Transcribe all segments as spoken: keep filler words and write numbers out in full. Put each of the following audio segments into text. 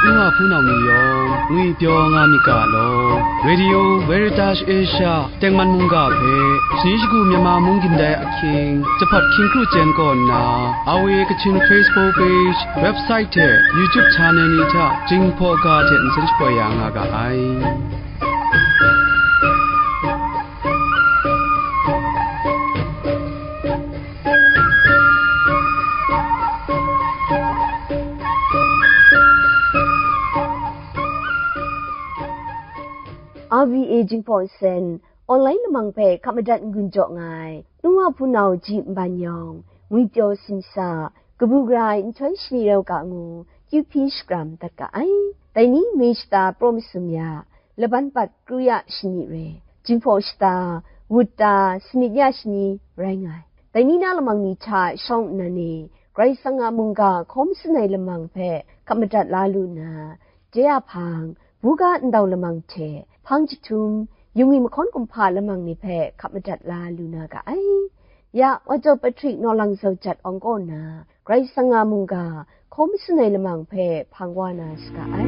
Nu wa hpunau ni yawng ngwipyaw nga myit ga law. Radio Veritas Asia tengman mungga hpe, shani shagu Myanmar mung gindai ahkying, jahpawt hkying kru chyen kaw nna, R V A Kachin Facebook page, website hte YouTube channel ni hta Jinghpaw ga hte nsen shapoi ya nga ga ai. R V A Jinghpaw Nsen, online lamang hpe hkap madat n-gun jaw nga ai, nu wa hpunau ji nban yawng, ngwipyaw simsa, kabu gara ai nhtoi shani rau ga ngu, kyu hpyi shakram dat ga ai. Dai ni Mei shata praw masum ya, laban bat kru ya shani re, Jinghpaw shata, wut ta, sanit ya shani rai nga ai. Dai ni na lamang ni hta shawng nnan e, Karai Kasang a mungga hkaw masin ai lamang hpe hkap madat la lu nna, de a hpang, buga ndau lamang hte hpang jahtum, yungwi mahkawn kumhpa lamang ni hpe hkap madat la lu na ga ai. Ya, Wajau Patrick Nawlang Zaujat awng kaw na, Karai Kasang a mungga hkaw masin ai lamang hpe hpang wa na saga ai.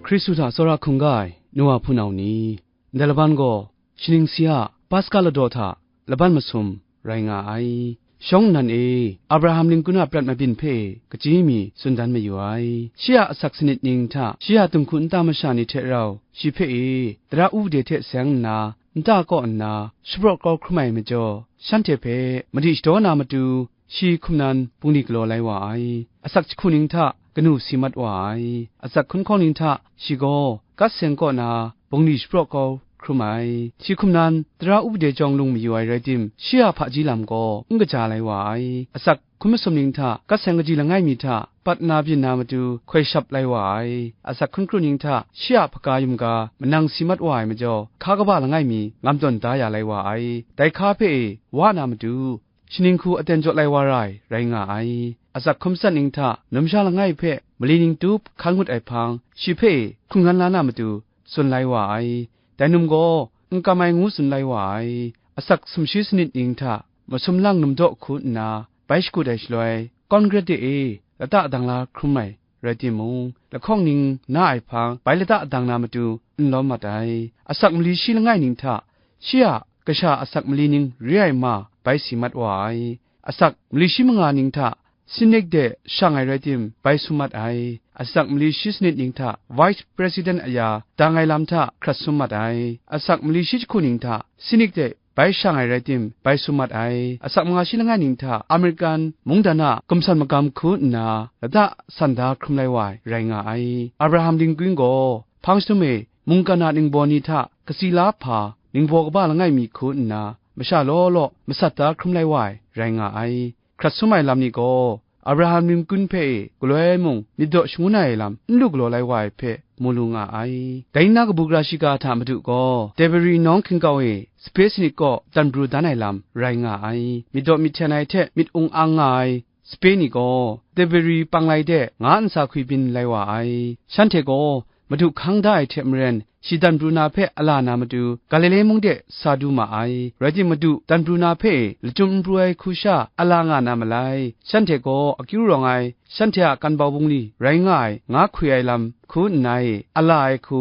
Hkristu hta tsawra hkungga ai nu wa hpunau ni, ndai laban gaw, shaning si a Paska ladaw hta laban masum rai nga ai. Shawng nnan e, Abraham ningkun a prat mabyin hpe kaji mi tsun dan mayu ai. Shi a asak sanit ning hta, shi a dinghku nta masha ni hte rau, shi hpe e, tara wunde hte seng nna, nta kaw nna, shapraw kau hkrum ai majaw, shanhte hpe madi shadaw na matu, shi hkum nan bungli galaw lai wa ai. Asak jahku ning hta kanu si mat wa ai. Asak hkunhkawng ning hta shi gaw kat seng kaw na bungli shapraw kau hkrum ai. Shi hkum nan tara wunde jawng lung mayu ai rai tim, shi a hpaji lam gaw n kaja lai wa ai. Asak hkun masum ning hta kat seng kaji langai mi hta pat na byin na matu hkoi shap lai wa ai. Asak hkun kru ning hta shi a hpaga yumga manang si mat wa ai majaw, hka kaba langai mi ngam tawn da ya lai wa ai. Dai hka hpe e wa na matu, shaning hku aten jaw lai wa ra ai, rai nga ai. Asak hkum tsat ning hta numsha langai hpe mali ning tup hkan ngut ai hpang, shi hpe hkrung nan la na matu tsun lai wa ai. Dai num gaw n kam ai ngu tsun lai wa ai. Asak sumshi sanit ning hta masum lang num daw hku nna bai shakut ai shaloi, Kawngret de e lata dang la hkrum ai rai timung, lahkawng ning na ai hpang bai lata dang na matu n lawm mat ai. Asak mali shi langai ning hta shi a kasha asak mali ning re ai ma bai si mat wa ai. Asak mali shi manga ning hta Senate de shang ai rai tim, bai sum mat ai. Asak mali shi sanit ning hta Vice President aya dang ai lam hta hkrat sum mat ai. Asak mali shi jahku ning hta Senate de bai shang ai rai tim, bai sum mat ai. Asak manga shi langai ning hta American mungdan a gumsan magam hku nna lata san da hkrum lai wa ai, rai nga ai. Abraham dinghku gaw hpang jahtum e mungkan a ningbaw ni hta katsi la hpa ningbaw kaba langai mi hku nna, masha law law masat da hkrum lai wa ai, rai nga ai. Hkrat sum ai lam ni gaw, Abraham ningkun hpe e galoi mung myit daw shangun ai lam n lu galaw lai wa ai hpe mu lu nga ai. Dai na kabu gara shiga hta Madu gaw Teberi nawng hkin kau e sape sanit kaw dan pru dan ai lam rai nga ai. Myit daw myit hten ai hte myit ung ang nga ai sape ni gaw Teberi panglai de nga nsa hkwi byin lai wa ai. Shanhte gaw Madu hkang da ai hte maren, shi dan pru na hpe a la na matu, Galile mung de sa du ma ai. Rai timung, Madu dan pru na hpe lachyum n pru ai hku sha a la nga na malai. Shanhte gaw akyu rawng ai, shanhte a kan bau bungli rai nga ai, nga hkwi ai lam hku nna e a la ai hku,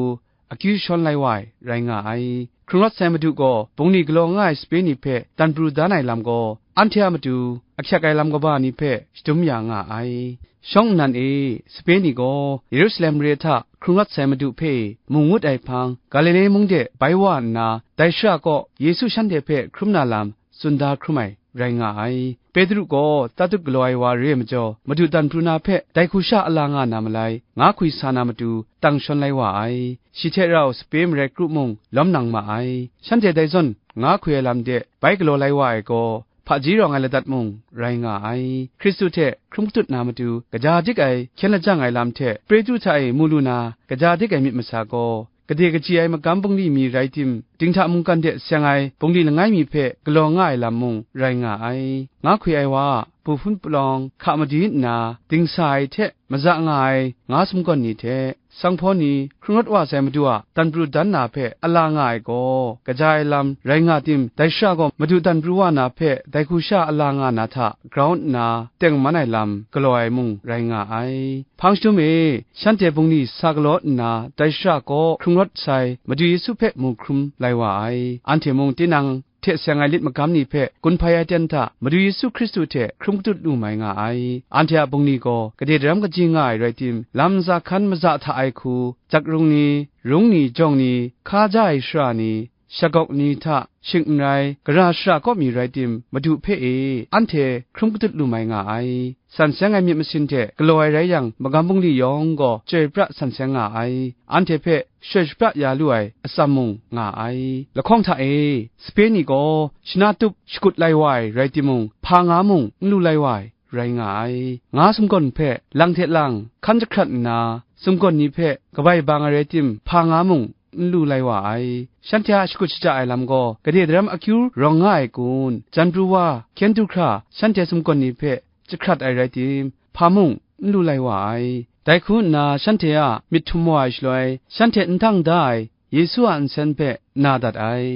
akyu shawn lai wa ai, rai nga ai. Hkrung rawt sai Madu gaw, bungli galaw nga ai sape ni hpe dan pru dan ai lam gaw, anhte a matu ahkyak ai lam kaba ni hpe shadum ya nga ai. Shawng nnan e, sape ni gaw Yerusalem re hta hkrung rawt sai Madu hpe mu ngut ai hpang, Galile mung de bai wa nna, dai shara kaw Yesu shanhte hpe hkrum na lam tsun da hkrum ai rai nga ai. Petru gaw tatut galaw ai wa re ai majaw, Madu dan pru na hpe dai hku sha a la nga na malai, nga hkwi sa na matu, tang shawn lai wa ai. Shi hte rau sape marai kru mung lawm nang ma ai. Shanhte dai zawn nga hkwi ai lam de bai galaw lai wa ai gaw, hpaji rawng ai ladat mung rai nga ai. Hkristu hte hkrum katut na matu, kaja dik ai hkyen lajang ai lam hte Petru hta e mu lu na, kaja dik ai myit masa gaw, gade kaji ai magam bungli mi rai tim, dinghta mungkan de seng ai bungli langai mi hpe galaw nga ai lam mung rai nga ai. Nga hkwi ai wa a bu hpun palawng hka madi nna dingsa ai hte maza nga ai nga sumgawn ni hte, sanghpaw ni hkrung rawt wa sai Madu a dan pru dan na hpe a la nga ai gaw, kaja ai lam rai nga tim, dai shara gaw Madu dan pru wa na hpe dai hku sha a la nga na hta grau nna teng man ai lam galaw ai mung rai nga ai. Hpang shadum e, shanhte bungli sa galaw nna, dai shara kaw hkrung rawt sai Madu Yesu hpe mu hkrum lai wa ai. Anhte mung tinang hte seng ai lit magam ni hpe gun hpai ai ten hta Madu Yesu Hkristu hte hkrum katut lu mai nga ai. Anhte a bungli gaw gade daram kaji nga ai rai tim, lam ntsa hkan maza hta ai hku, jak rung ni, rung ni, jawng ni, hka ja ai shara ni, shagawk ni hta shing n rai, gara shara kaw mi rai tim, Madu hpe e, anhte hkrum katut lu mai nga ai. San seng ai myit masin hte galaw ai rai yang, magam bungli yawng gaw chyoi pra san seng nga ai. Anhte hpe shoi shapra ya lu ai atsam mung nga ai. Lahkawng hta e, sape ni gaw shana tup shakut lai wa ai rai timung, hpa nga mung n lu lai wa ai rai nga ai. Nga sumgawn hpe lang hte lang hkan jahkrat nna, sumgawn ni hpe kabai bang ai rai tim, hpa nga mung n lu lai wa ai. Shanhte a shakut shaja ai lam gaw gade daram akyu rawng nga ai kun, jan pru wa, hkyen du hkra, shanhte sumgawn ni hpe jahkrat ai rai tim, hpa mung n lu lai wa ai. Dai hku nna shanhte a myit htum wa ai shaloi, shanhte n dang da ai Yesu a nsen hpe na dat ai.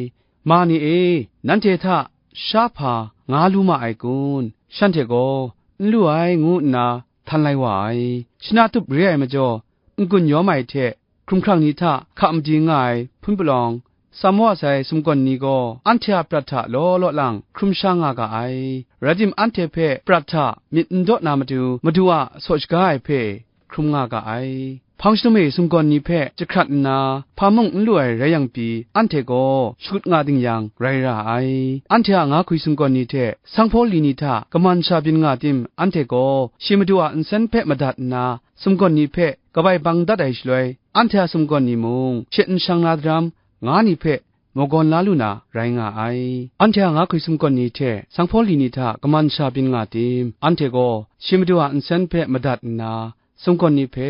Ma ni e, nanhte hta sha hpa nga lu ma ai kun? Shanhte gaw, "N lu ai," ngu nna htan lai wa ai. Shana tup re ai majaw, n-gun yawm ai hte hkrumhkrang ni hta hka madi nga ai hpun palawng, tsam wa sai sumgawn ni gaw anhte a prat hta law law lang hkrum sha nga ga ai. Rai tim, anhte hpe prat hta myit n daw na matu, Madu a saw shaga ai hpe hkrum nga ga ai. Hpang shadum e sumgawn ni hpe jahkrat nna, hpa mung n lu ai rai yang pyi, anhte gaw shakut nga ding yang rai ra ai. Anhte a nga hkwi sumgawn ni hte sanghpaw li ni hta kaman sha byin nga tim, anhte gaw shi Madu a nsen hpe madat nna, sumgawn ni hpe kabai bang dat ai shaloi, anhte a sumgawn ni mung she n shang na daram, nga ni hpe magawn la lu na rai nga ai. Anhte a nga hkwi sumgawn ni hte sanghpaw li ni hta kaman sha byin nga tim, anhte gaw shi Madu a nsen hpe madat nna, sumgawn ni hpe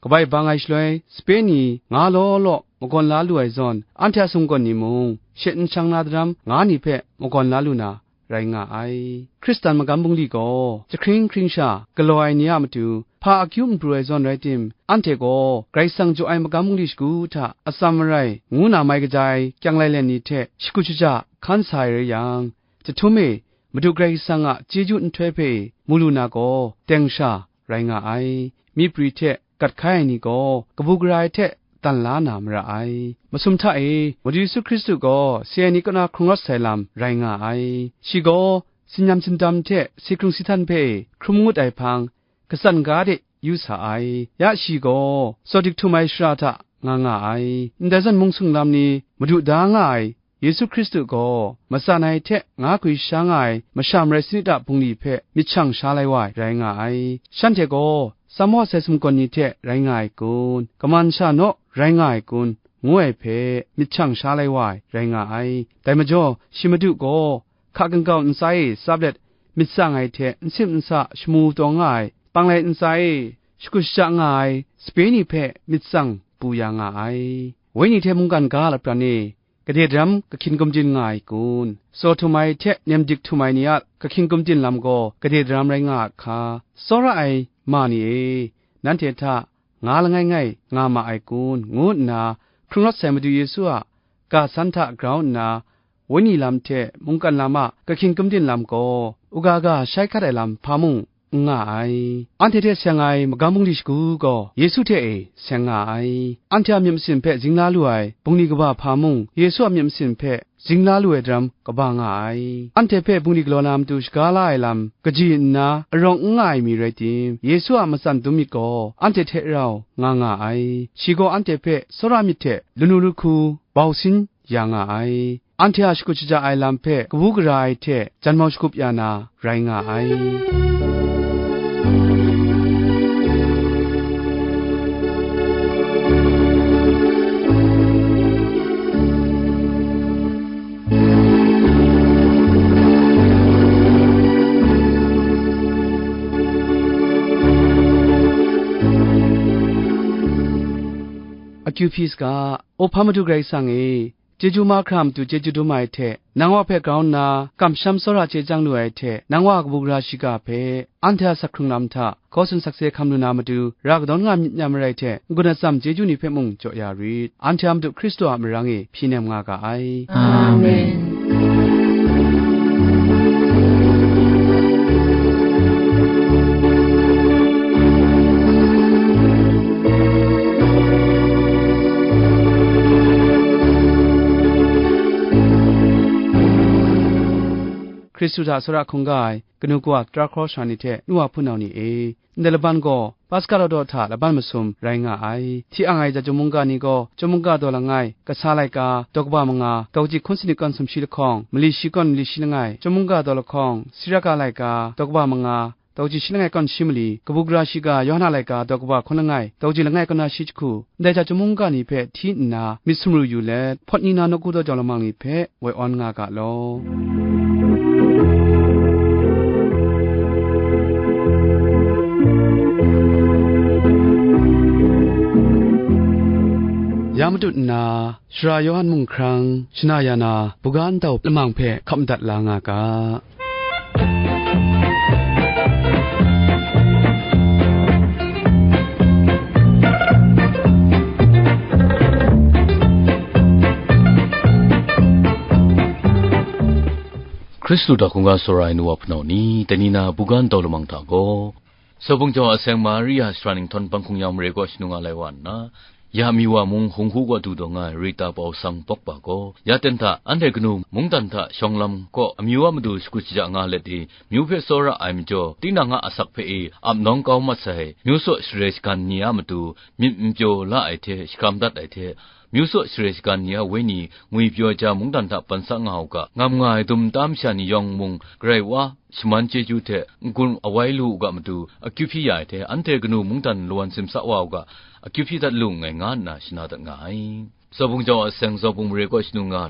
kabai bang ai shaloi, sape ni nga law law magawn la lu ai zawn, anhte a sumgawn ni mung she n shang na daram, nga ni hpe magawn la lu na rai nga ai. Hkristan magam bungli gaw jahkring hkring sha galaw ai ni a matu hpa akyu n pru ai zawn rai tim, anhte gaw Karai Kasang jaw ai magam bungli shagu hta atsam marai ngu na mai kaja ai kyang lailen ni hte shakut shaja hkan sa ai rai yang, jahtum e Madu Karai Kasang a chyeju nhtoi hpe mu lu na gaw, teng sha rai nga ai. Myiprwi hte gat hkai ai ni gaw kabu gara ai hte dan la na mara ai. Masum hta e, Madu Yesu Hkristu gaw si ai ni kaw na hkrung rawt sai lam rai nga ai. Shi gaw sinyam sindam hte si hkrung si htan hpe hkrum ngut ai hpang, katsan ga de yu sa ai. Ya shi gaw tsawdik htum ai shara hta nga nga ai. Ndai zawn mung singlam ni Madu da nga ai Yesu Hkristu gaw matsan ai hte nga hkwi sha nga ai masha marai sanit a bungli hpe myit shang sha lai wa ai rai nga ai. Shanhte gaw tsam wa sai sumgawn ni hte rai nga ai kun, kaman sha naw rai nga ai kun, ngu ai hpe myit shang sha lai wa ai rai nga ai. Dai majaw, shi Madu gaw hka kangkau ntsa e tsap let myit tsang ai hte nsip nsa shamu taw nga ai, panglai ntsa e shakut shaja nga ai sape ni hpe myit tsang bu ya nga ai. Wenyi hte mungkan ga a lapran e, gade daram kahkyin gumdin nga ai kun? Tsaw htum ai hte nem dik htum ai ni a kahkyin gumdin lam gaw gade daram rai nga a hka? Tsawra ai ma ni e, nanhte hta nga langai ngai nga ma ai kun? Ngu nna hkrung rawt sai Madu Yesu a ga san hta grau nna, wenyi lam hte mungkan lam a kahkyin gumdin lam gaw, uga ga shai hkat ai lam hpa mung n nga ai. Anhte hte seng ai magam bungli shagu gaw Yesu hte e seng nga ai. Anhte a myit masin hpe zing la lu ai bungli kaba hpa mung, Yesu a myit masin hpe zing la lu ai daram kaba nga ai. Anhte hpe bungli galaw na matu shaga la ai lam kaji nna arawng n nga ai mi rai tim, Yesu a matsan dum myit gaw anhte hte rau nga nga ai. Shi gaw anhte hpe tsawra myit hte lanu lahku bau sin ya nga ai. Anhte a shakut shaja ai lam hpe kabu gara ai hte janmau shagup ya na rai nga ai. Akyu hpyi saga, O hpa Madu Karai Kasang e, chyeju mahkra matu chyeju dum ai hte, nang wa hpe grau nna kamsham tsawra chye chyang lu ai hte, nang wa a kabu gara shiga hpe, anhte a sak hkrung lam hta, hkaw tsun sakse hkam lu na matu, ra kadawn nga myit n-, marai hte, n-gun atsam chyeju ni hpe mung jaw ya rit. Anhte a Madu Hkristu a marang e hpyi nem nga ga ai. Amen. Hkristu hta tsawra hkungga ai kanu kawa tara hkraw sara ni hte nu wa hpunau ni e, ndai laban gaw Paska lawdaw hta laban masum rai nga ai. Hti ang ai ja chyum mungga ni gaw, chyum mungga daw langai, kasa laika, daw kaba manga, daw kaji hkun sanit kawn sumshi lahkawng, mali shi kawn mali shi langai, chyum mungga daw lahkawng, siraka laika, daw kaba manga, daw kaji shi langai kawn shi mali, kabu gara shiga, Yawhan a laika, daw kaba hkun langai, daw kaji langai kawn na shi jahku, ndai ja chyum mungga ni hpe hti nna myit sumru yu let, hpawt ni na nawku daw jau lamang ni hpe woi awn nga ga law. Ya matut nna, Sara Yawhan mung hkrang, shana ya na, buga ntau lamang hpe hkap madat la nga ga. Hkristu hta hkungga tsawra ai nu wa hpunau ni, dai ni na buga ntau lamang hta gaw, Sawbung jau a seng Maria shara ninghtawm banghkung yang mare kaw shanu nga lai wa nna, ya amyu wa mung hung hu kaw du taw nga ai Rita Pau Sang Pawkpa gaw, ya ten hta anhte kanu mungdan hta shawng lam kaw amyu a matu shakut shaja nga let i, myu hpe tsawra ai majaw, tinang a asak hpe i ap nawng kau mat sai, myu saw share shagan ni a matu myit n pyaw la ai hte, shakram dat ai hte, myu saw share shagan ni a wenyi ngwi pyaw ai ja mungdan hta ban sa nga u ga, ngam nga ai dum nta masha ni yawng mung, Karai wa, shaman chyeju hte n-gun awai lu u ga matu, akyu hpyi ya ai hte, anhte kanu mungdan lawan simsa wa u ga, akyu hpyi dat lu nngai, nga nna shana dat nga ai. Sawbung jau a seng Sawbung mare kaw shanu nga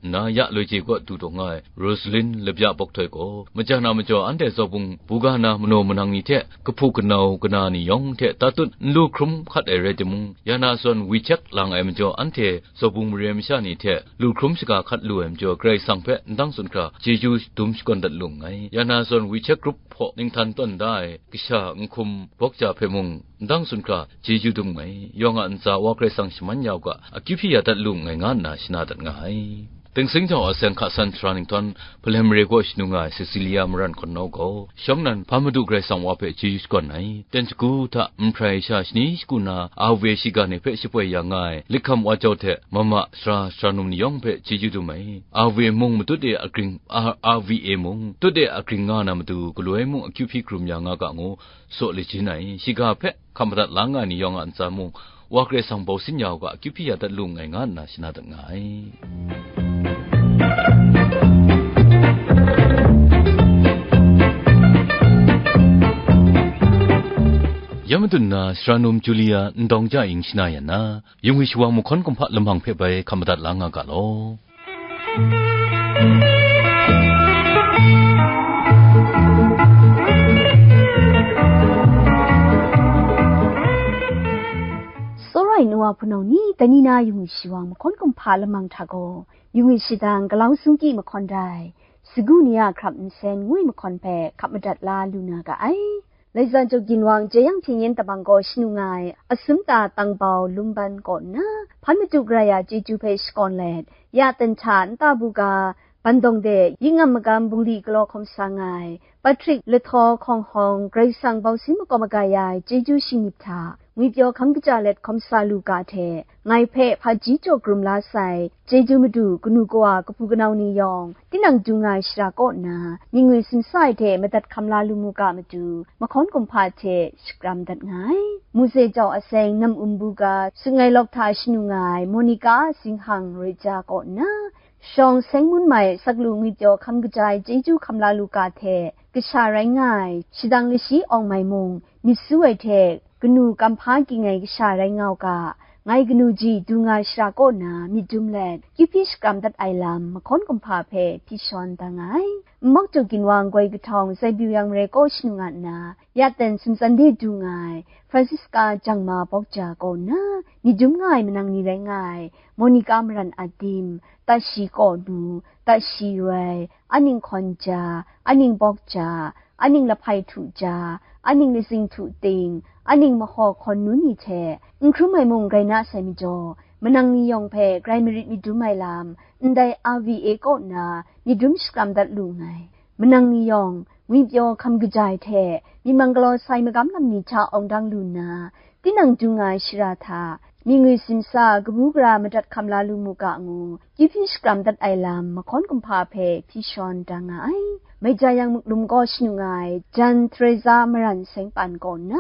nna, ya loi je kaw du taw nga ai Rosalin Labya Bawk Htoi gaw, majan a majaw anhte Sawbung buga na manaw manang ni hte, kahpu kanau kana ni yawng hte tatut n lu hkrum hkat ai rai timung, ya na zawn WeChat lang ai majaw anhte Sawbung mare masha ni hte lu hkrum shaga hkat lu ai majaw, Karai Kasang hpe ndang tsun hkra chyeju dum shakawn dat lu nngai. Ya na zawn WeChat group hpaw ninghtan tawn da ai kasha n hkum bawk ja hpe mung ndang tsun hkra chyeju dum nngai. Yawng a ntsa Wa Karai Kasang shaman ya u ga, akyu hpyi ya dat lu nngai, nga nna shana dat nga ai. Dingsing jau a seng hka san sara ninghtawm, Hpalem mare kaw shanu nga ai Cecilia Maran Hkawn Nau gaw, shawng nan hpa Madu Karai Kasang wa hpe chyeju shakawn ai. Ten shagu hta nhprai sha shani shagu na, Ave shiga ni hpe shapoi ya nga ai, Likham Wa Jau hte Mama sara, sara num ni yawng hpe chyeju dum ai. Ave mung matut e agring, A-, Ave mung tut e agring nga na matu, galoi mung akyu hpyi hkarum ya nga ga ngu, saw lajin ai. Shiga hpe hkap madat la nga ai ni yawng a ntsa mung, Wa Karai Kasang bau sin ya u ga, akyu hpyi ya dat lu nngai, nga nna shana dat nga ai. Ya matut nna, sara num Julia ndawng ja ing shana ya na, yungwi shawang mahkawn kumhpa lamang hpe bai hkap madat la nga ga law. Tsawra ai nu wa hpunau ni, dai ni na yungwi shawang mahkawn kumhpa lamang hta gaw, yungwi shadang galau sungki mahkawn rai, sagu ni a hkrap nsen ngwi mahkawn hpe hkap madat la lu na ga ai. Laizan Jaw Ginwang Jeyang Htingyen Tabang gaw shanu nga ai, Asumta Tangbau Lumban kaw nna, Hpan Madu Karai a chyeju hpe shakawn let, ya ten hta nta buga, Bandawng de, yingam magam bungli galaw hkawm sa nga ai, Patrick Lahtaw Hkawng Hawng, Karai Kasang bau sin makawp maga ya ai chyeju shingnyip hta, ngwipyaw hkam kaja let hkawm sa lu ga hte, ngai hpe hpaji jaw karum la sai, chyeju madu kanu kawa kahpu kanau ni yawng, tinang du nga ai shara kaw nna, myit ngwi simsa ai hte madat hkam la lu mu ga matu, mahkawn kumhpa hte shakram dat nga ai. Muse jau a seng nam um bu ga, Sungai Lawk hta shanu nga ai Monica Zinghang Roja kaw nna, shawng seng mun mai saklu ngwipyaw hkam kaja ai chyeju hkam la lu ga hte, kasha rai nga ai, shadang lashi awng mai mung, myit su ai hte, kanu kamhpa ging ai kasha rai nga u ga, ngai kanu ji du nga shara kaw na myit dum let, kyuhpyi shakram dat ai lam mahkawn kumhpa hpe hpyi shawn da nga ai. Nmawk Jaw Ginwang Goi Kahtawng Zai Byu Yang Mare kaw shanu nga nna, ya ten sumtsan de du nga ai Francisca Jangma Bawkja kaw nna myit dum nga ai manang ni rai nga ai, Monica Maran Adim, Tashi Kaw Nu, Tashi Roi, Aning Hkawn Ja, Aning Bawkja, Aning Lahpai Htu Ja, Aning Lazing Htu Ting, Aning Mahaw Hkawn Nu ni hte n hkrum ai mung rai na sai majaw, manang ni yawng hpe grai marit myit dum ai lam, ndai R V A kaw nna myit dum shakram dat lu nngai. Manang ni yawng, ngwipyaw hkam kaja ai hte, myit mang galaw sai magam lam ni hta awng dang lu nna, tinang du nga ai shara hta, myit ngwi simsa, kabu gara madat hkam la lu mu ga ngu, kyuhpyi shakram dat ai lam mahkawn kumhpa hpe hpyi shawn da nga ai. Maija Yang Muklum kaw shanu nga ai Jan Teresa Maran Seng Pan kaw nna,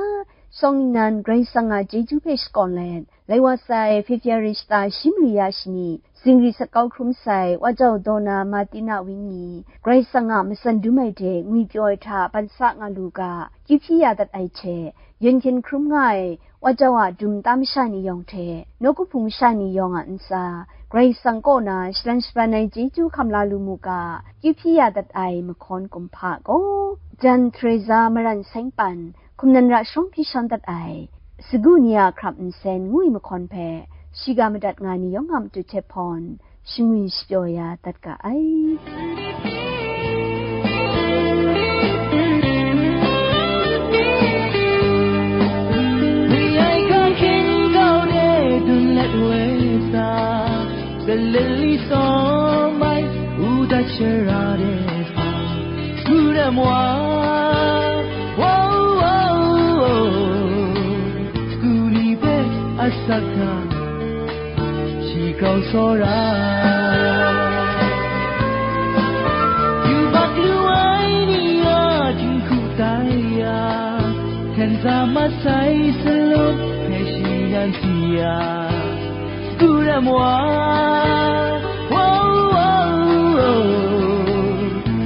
shawng ningnan Karai Kasang a chyeju hpe shakawn let, lai wa sai February shata shi mali ya shani, zingri sat kau hkrum sai, Wa Jau Dawna Martina Winyi, Karai Kasang a matsan dum ai de ngwipyaw ai hta ban sa nga lu ga, kyuhpyi ya dat ai hte, yen hkyen hkrum nga ai, Wa Jau a dum ta masha ni yawng hte, nawku hpung masha ni yawng a ntsa, Karai Kasang kaw na shalan shabran ai chyeju hkam la lu mu ga, kyuhpyi ya dat ai mahkawn kumhpa gaw, Jan Teresa Maran Seng Pan, hkum nan ra shawng hpyi shawn dat ai, sagu ni a hkrap nsen ngu ai mahkawn hpe, shiga madat nga ni yawng a matu hte hpawn, shangwi shapyaw ya dat ga ai. Wi ai hka hkyen kau de dun let we sa, galili sawm ai u dat shara de sa, Gurem wa, wow, wow, wow. Sagu ni hpe asak hta, shi grau tsawra. Yubak lu ai ni a jinghku tai ya, hten sa mat sai salum hpe shi yan si ya. Gurem wa, wow, wow, wow.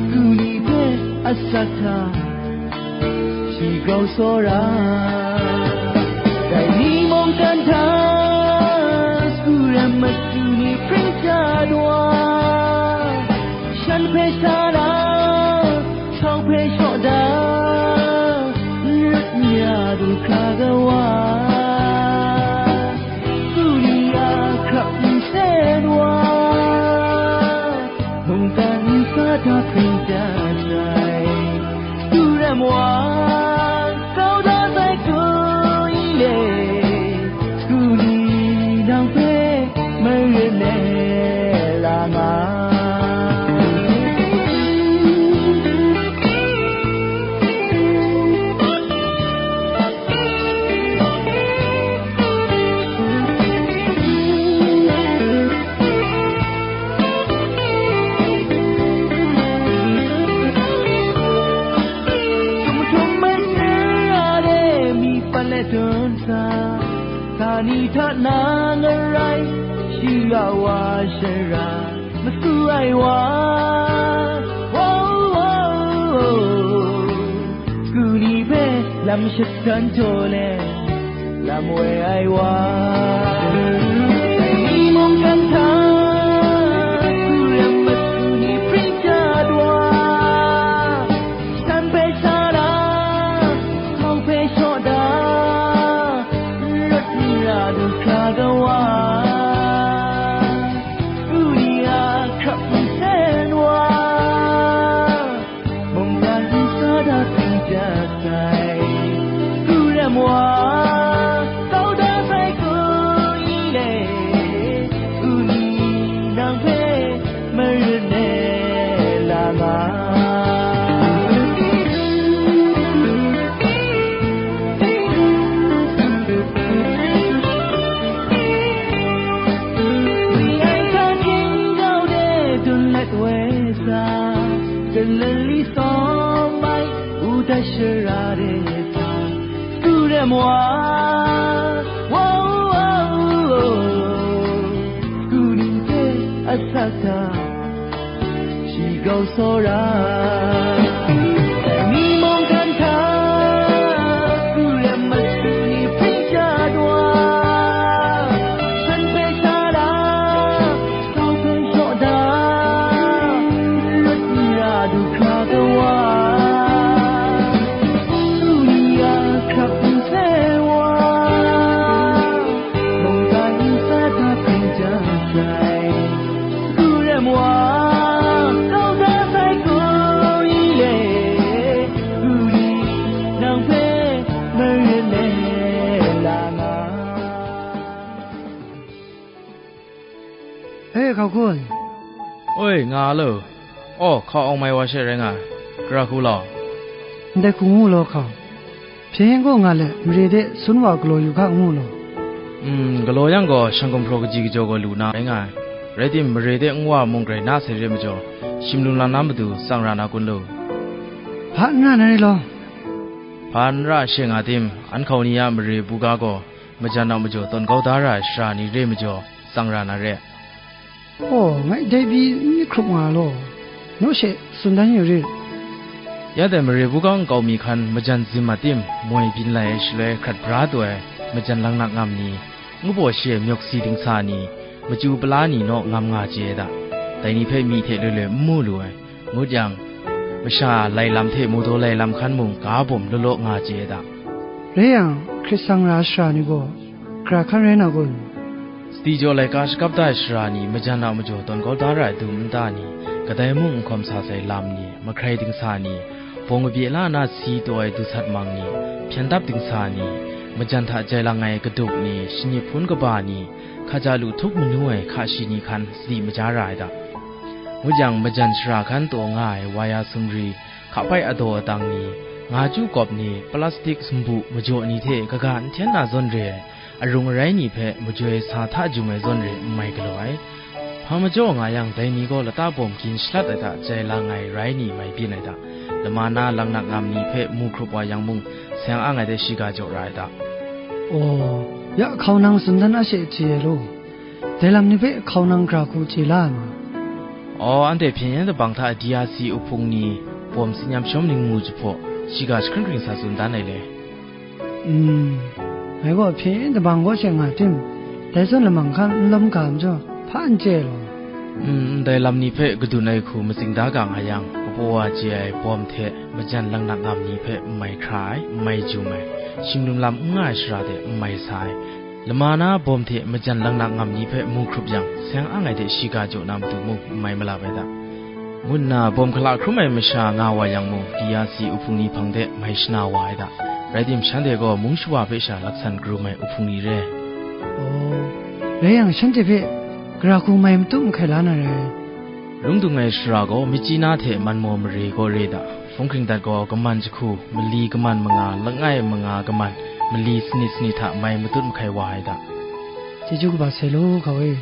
Sagu ni hpe asak hta, shi grau tsawra. Dai ni mungkan hta, sagu rem matu ni pring sha wa, shan hpe sha na, htawng hpe shaw da, n rat n ya du hkra ga wa, sagu ni a hkrap nsen wa, mungkan nsa hta pring dat sai. Sagu rem wa, grau da sai hku i le, sagu ni nang hpe maren e la nga. Sumhtum masha de mi pat let dun sa, htani hta na ngarai, shi ya wa shara, masu ai wa, wow, wow, wow. Sagu ni hpe lam shatan jaw let, lam woi ai wa. Dai ni mungkan hta, sagu rem matu ni pring dat wa, shan hpe sha da, htawng hpe shaw da, n rat n ra du hkra ga wa, sagu ni a hkrap nsen wa, mungkan nsa hta pring dat sai. Sagu rem wa, grau da sai hku i le, sagu ni nang hpe maren e la nga. Wi ai hka hkyen kau de dun let we sa, galili sawm ai u dat shara de sa, sagu rem wa, wow, wow, wow. Sagu ni hpe asak hta, shi grau tsawra. Dai ni mungkan hta, sagu rem matu ni pring dat wa, Kun. Oi, nga lo. Aw, hkau awng mai wa she rai nga ai. Gara hku law. Ndai hku ngu law hkau. Hpyen gaw nga let, mare de sun wa galaw yu ga ngu law. Mm, galaw yang gaw, shang gumhpraw kaji kajaw gaw lu na rai nga ai. Rai tim, mare de nwa mung grai na sai re majaw, shim lum lam na matu tsang ra na kun lu? Hpa n ra na re law. Hpa n ra she nga tim, an hkau ni a mare buga gaw, majan a majaw tawn kau da ra ai sara ni re majaw, tsang ra na re. Aw, ngai dai pyi n myit hkrup nga law, naw she tsun dan yu rit. Ya dai mare buga nkau mi hkan majan zim a tim, moi byin lai ai shaloi hkrat bra taw ai majan laknak ngam ni, ngu baw shi ai myawk si dingsa ni, machyu pala ni naw ngam nga chye ai da. Dai ni hpe myi hte loi loi n mu lu ai. Ngut yang, masha lai lam hte mawdaw lai lam hkan mung ga bawm law law nga chye ai da. Rai yang, hkrit sang ra ai sara ni gaw, gara hkan rai na kun? Sadi jaw laika shakap da ai sara ni majan a majaw tawn kau da ra ai dum nta ni, kadai mung n hkawm sa sai lam ni, mahkrai dingsa ni, bawng kabye la na si taw ai du sat mang ni, hpyen dap dingsa ni, majan hta jai lang ai kaduk ni, shanip hpun kaba ni, hkaja lu htup manu ai hka shi ni hkan sadi maja ra ai da. Ngut yang, majan shara hkan taw nga ai waya sumri, hka bai adaw adang ni, nga chyu kawp ni, plastik sumbu majaw ni hte kaga n hten na zawn re ai, arung arai ni hpe majoi sa hta jum ai zawn re n mai galaw ai. Hpa majaw nga yang, dai ni gaw lata bawm gin shalat ai hta jai lang ai rai ni mai byin ai da. Lama na laknak ngam ni hpe mu hkrup wa yang mung, seng ang ai de shiga jaw ra ai da. Aw, ya hkau nang tsun dan a she chye ai law. Dai lam ni hpe hkau nang gara hku chye la ai ma? Aw, anhte hpyen yen dabang hta D R C uhpung ni bawm tsin yam shawm ning mu jahpaw, shiga jahkring hkring sa tsun dan ai le. Mm, ngai gaw hpyen yen dabang kaw she nga tim, dai zawn lamang hkan n lawm ga majaw, hpa n chye ai law. Mm, ndai lam ni hpe kadun ai hku matsing da ga nga yang, kapaw wa chye ai bawm hte majan laknak ngam ni hpe n mai hkra ai, n mai jum ai, shim lum lam n nga ai shara de n mai sa ai, lama na bawm hte majan laknak ngam ni hpe mu hkrup yang, seng ang ai de shiga jaw na matu mung n mai malap ai da. Ngu nna bawm hkala hkrum ai masha nga wa yang mung, D R C uhpung ni hpang de mai shana wa ai da. Rai tim, shanhte gaw mung shawa hpe sha laksan karum ai uhpung ni re. Aw, rai yang, shanhte hpe gara hku mai matut mahkai la na rai. Lung dung ai shara gaw, Myitkyina hte Manmaw mare kaw re da. Hpung hkring dat gaw, kaman jahku, mali kaman manga, langai manga kaman, mali sanit sanit hta mai matut mahkai wa ai da. Chyeju kaba sai law, hkau e.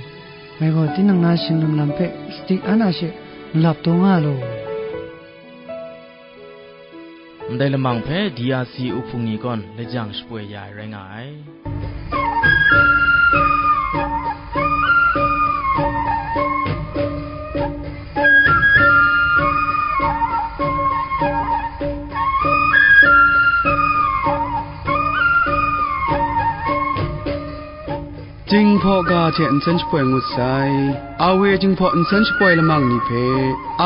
Ngai gaw tinang na shing lam lam hpe sadi an a she nlap taw nga law. Ndai lamang hpe D R C uhpung ni kawn lajang shapoi ya ai rai nga ai. Jinghpaw ga hte nsen shapoi ngut sai. Awe Jinghpaw nsen shapoi lamang ni hpe,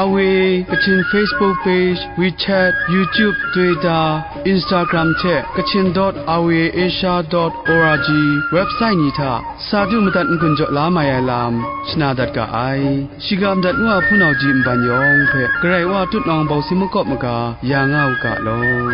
Awe Kachin Facebook page, WeChat, YouTube, Twitter, Instagram hte Kachin dot awe asia dot org website ni hta sa du madat n-gun jaw la mai ai lam shana dat ga ai. Shiga madat ngu a hpunau ji nban yawng hpe Karai Wa tutnawng bawsi makawp maga ya nga u ga law.